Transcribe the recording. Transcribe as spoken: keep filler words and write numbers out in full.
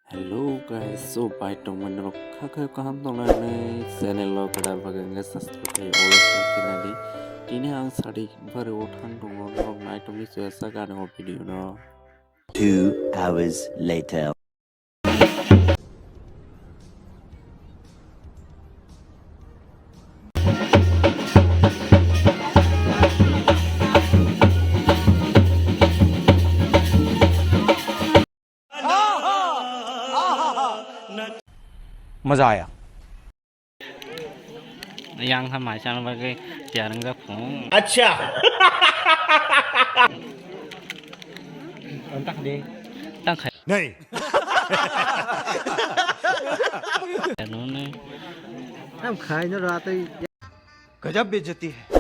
Hello guys, so bai tongmani rok kha khe kaham tongnani channel o kwtal bagwi hwnkhe subscribe khai always like khe nadi. Tini ang sadi bari o thang tongo, norok nai tongwi chwya sak ani o video no. Two hours later. Maza aya. Yang kha mai chana bagwi tiyar wngjak phung. Acha. Tang kha de. Tang kha. Nahi. Ano ne. Tam khai no ra tei. Gajab bejati hai.